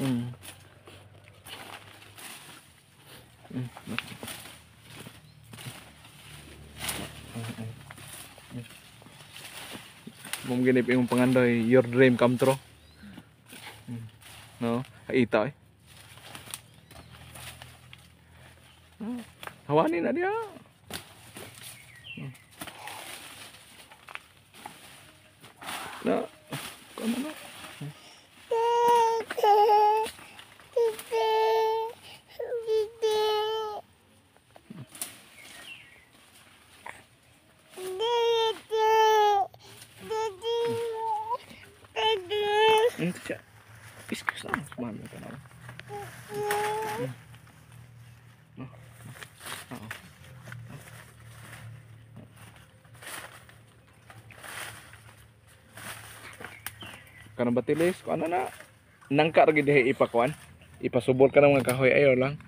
Mong ginip imong pangandoy, your dream come true. No, ita eh. Hawanin na diha. Na, kuno na. Siya. Kiss lang. Mami ka na. Oo. Kanang batilis, kung ano na. Nangka ra gid diha ipakuan. Ipasubol ka ng mga kahoy ayo lang.